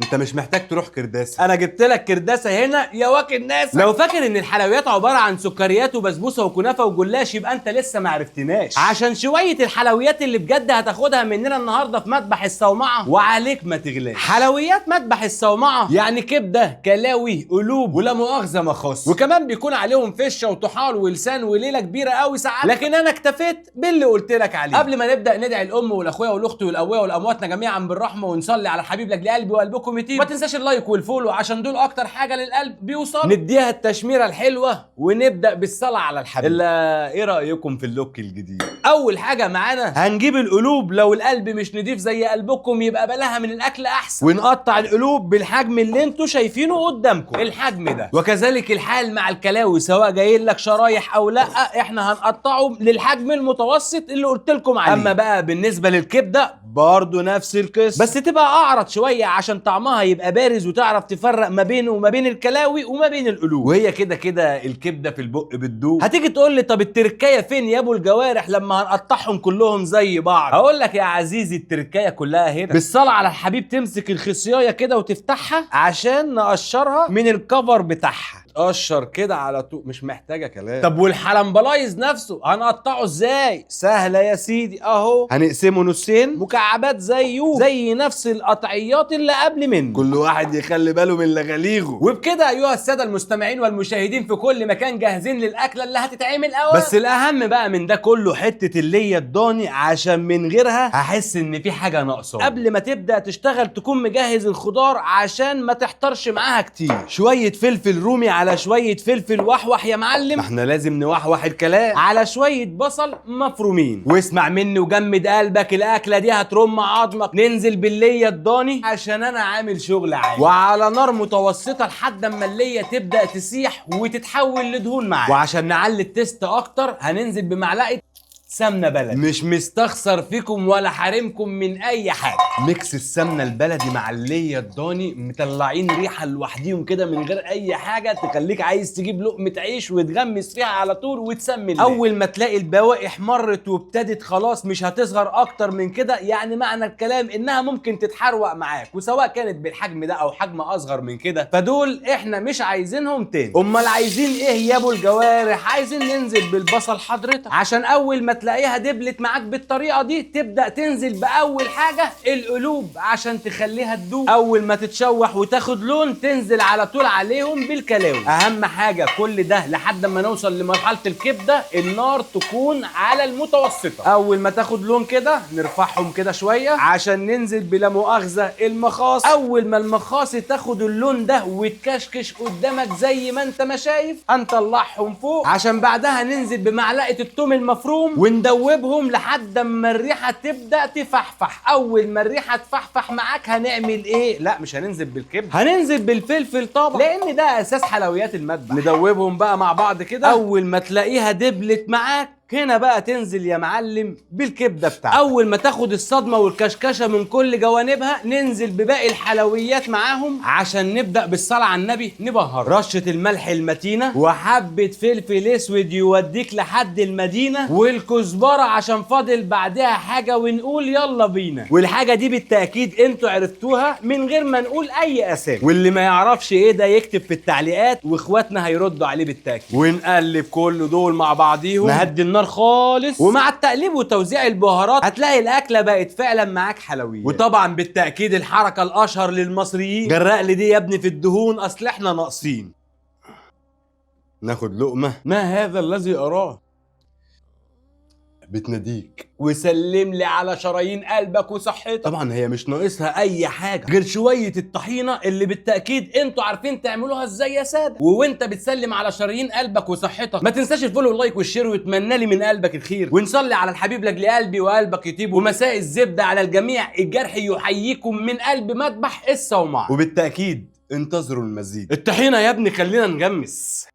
انت مش محتاج تروح كرداسه، انا جبت لك كرداسه هنا يا واكل الناس. لو فاكر ان الحلويات عبارة عن سكريات وبسبوسه وكنافه وجلاش يبقى انت لسه ما عرفتناش، عشان شوية الحلويات اللي بجد هتاخدها مننا النهارده في مذبح الصومعه وعليك ما تغلاش. حلويات مذبح الصومعه يعني كبده، كلاوي، قلوب، ولا مؤاخذة مخاص، وكمان بيكون عليهم فشه وطحال ولسان وليلة كبيرة قوي ساعات، لكن انا اكتفيت باللي قلت لك عليه. قبل ما نبدا ندعي الام والاخويا والاخت والابويا والامواتنا جميعا بالرحمة، ونصلي على حبيب لاجل قلبي وقلبكم يطيب. ما تنساش ال like وال follow عشان دول اكتر حاجة للقلب بيوصل. نديها التشميره الحلوة ونبدا بالصلاة على الحبيب. الا ايه رايكم في ال look الجديد؟ اول حاجة معانا هنجيب القلوب. لو القلب مش نضيف زي قلبكم يبقى بلاها من الاكل احسن، ونقطع القلوب بالحجم اللي انتوا شايفينه قدامكم، الحجم ده. وكذلك الحال مع الكلاوي، سواء جايين لك شرايح او لا احنا هنقطعه للحجم المتوسط اللي قلت لكم عليه. اما بقى بالنسبة للكبده برضه نفس القصة، بس تبقى اعرض شوية عشان طعمها يبقى بارز وتعرف تفرق ما بينه وما بين الكلاوي وما بين القلوب. وهي كده كده الكبده في البق بتدوب. هتيجي تقول لي طب التركايه فين يا ابو الجوارح لما هنقطعهم كلهم زي بعض؟ هقول لك يا عزيزي التركايه كلها هنا. بالصلاة على الحبيب تمسك الخصيايه كده وتفتحها عشان نقشرها من الكفر بتاعها، تقشر كده على طول مش محتاجه كلام. طب والحلمبلايز نفسه هنقطعه ازاي؟ سهلة يا سيدي، اهو هنقسمه نصين مكعبات زيه زي نفس القطعيات اللي قبل منه، كل واحد يخلي باله من لغاليغه. وبكده ايها السادة المستمعين والمشاهدين في كل مكان جاهزين للاكله اللي هتتعمل اول. بس الاهم بقى من ده كله حتة اللي الضاني، عشان من غيرها هحس ان في حاجة ناقصه. قبل ما تبدا تشتغل تكون مجهز الخضار عشان ما تحترش معاها كتير. شوية فلفل رومي على شوية فلفل وحوح يا معلم، ما احنا لازم نوحوح الكلام، على شوية بصل مفرومين. واسمع مني وجمد قلبك، الاكلة دي هترم عظمك. ننزل بالليه الضاني عشان انا عامل شغل عالي، وعلى نار متوسطه لحد اما الليه تبدا تسيح وتتحول لدهون معاك. وعشان نعلي ال taste اكتر هننزل بمعلقه سمنه بلدي. مش مستخسر فيكم ولا حارمكم من اي حاجة. mix السمنة البلدي مع الليه الضاني مطلعين ريحه لوحديهم كده من غير اي حاجة، تخليك عايز تجيب لقمة عيش وتغمس فيها على طول وتسمي الله. اول ما تلاقي البواقي احمرت وابتدت خلاص مش هتصغر اكتر من كده، يعني معنى الكلام انها ممكن تتحروق معاك، وسواء كانت بالحجم ده او حجم اصغر من كده فدول احنا مش عايزينهم تاني. امال عايزين ايه يا ابو الجوارح؟ عايزين ننزل بالبصل حضرتك، عشان اول ما تلاقيها دبلت معاك بالطريقة دي تبدا تنزل باول حاجة القلوب عشان تخليها تدوب. اول ما تتشوح وتاخد لون تنزل على طول عليهم بالكلاوي. اهم حاجة كل ده لحد ما نوصل لمرحلة الكبده النار تكون على المتوسطة. اول ما تاخد لون كده نرفعهم كده شوية عشان ننزل بلا مؤاخذة المخاص. اول ما المخاص تاخد اللون ده وتكشكش قدامك زي ما انت ما شايف هنطلعهم فوق، عشان بعدها ننزل بمعلقه الثوم المفروم وندوبهم لحد اما الريحة تبدا تفحفح. اول ما الريحة تفحفح معاك هنعمل ايه؟ لا مش هننزل بالكبده، هننزل بالفلفل طبعا، لان ده اساس حلويات المذبح. ندوبهم بقى مع بعض كده. اول ما تلاقيها دبلت معاك هنا بقى تنزل يا معلم بالكبده بتاعتك. اول ما تاخد الصدمة والكشكشه من كل جوانبها ننزل بباقي الحلويات معاهم عشان نبدا بالصلاة على النبي نبهر. رشه الملح المتينة وحبه فلفل اسود يوديك لحد المدينة، والكزبره عشان فاضل بعدها حاجة ونقول يلا بينا. والحاجة دي بالتاكيد انتوا عرفتوها من غير ما نقول اي اسامي، واللي ما يعرفش ايه ده يكتب في التعليقات واخواتنا هيردوا عليه بالتاكيد. ونقلب كل دول مع بعضيهم، نهدي النار خالص، ومع التقليب وتوزيع البهارات هتلاقي الاكلة بقت فعلا معاك حلويات. وطبعا بالتاكيد الحركة الاشهر للمصريين، جرق لي دي يا ابني في الدهون اصل احنا ناقصين. ناخد لقمة. ما هذا الذي اراه؟ بتناديك. وسلم لي على شرايين قلبك وصحتك. طبعا هي مش ناقصها اي حاجة غير شوية الطحينه اللي بالتاكيد انتوا عارفين تعملوها ازاي يا ساده. وانت بتسلم على شرايين قلبك وصحتك ما تنساش ال follow وال like وال share، واتمنى لي من قلبك الخير، ونصلي على الحبيب لاجل قلبي وقلبك يطيب. ومساء الزبدة على الجميع. الجرح يحييكم من قلب مذبح الصومعه. وبالتاكيد انتظروا المزيد. الطحينه يا ابني خلينا نغمس.